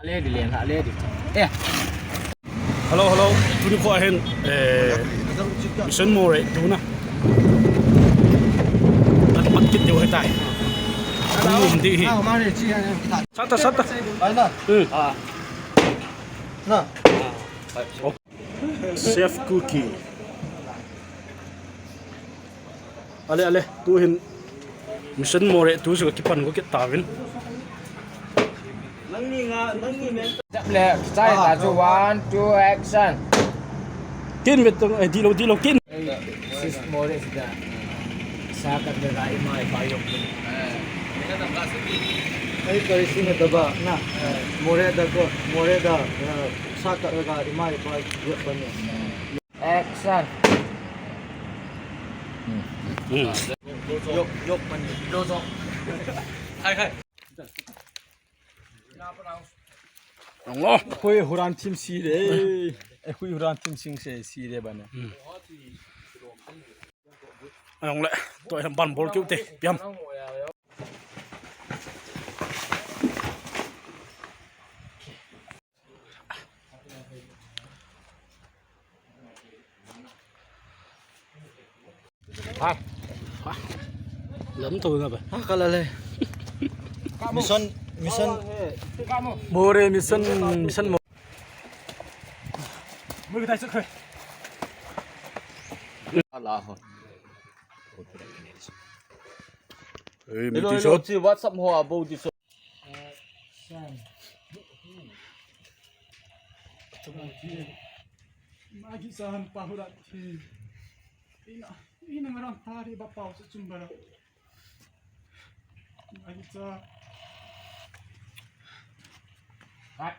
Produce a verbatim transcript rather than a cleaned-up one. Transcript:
Le di len ha le di. Eh. Hello, hello. Tuni kho hin, eh, Mission Moreh tuna. Tat pat kit diu ahitai. Tuni um di hi. Sata, sata. Pai na. Hmm. Ah. Na. Chef Kuki. Ale, ale, tuhin Mission Moreh tu chu kakipan go kit tauvin. Jap le, chai ta chu, one, two, action. Kin ve tong, eh, dilo, dilo, kin. Sis Moreh sida. Sa kat le rai mai pa yok. Ai, kari sine daba, na. Moreh da ko, Moreh da, eh, sa kat le rai mai pa yok pa ne. Action. Yok, yok, pani. Hai, hai. Ong lo. Hui huran thim si de. Eh, hui huran thim sing se si de bana. Ong le. To ban bol kiu te. Piam. Hai. Lam to na ba. Ha, kala le. Mission, mission. Moreh mission, mission mo. Mo kitai sukhe. Ala ho. Ei, mi ti shot. Hello, hello, chi WhatsApp ho abo ti shot. Magi san pahurat thi. Ina, ina ngarang tari ba pau sa chumbara. Magi sa. Cut.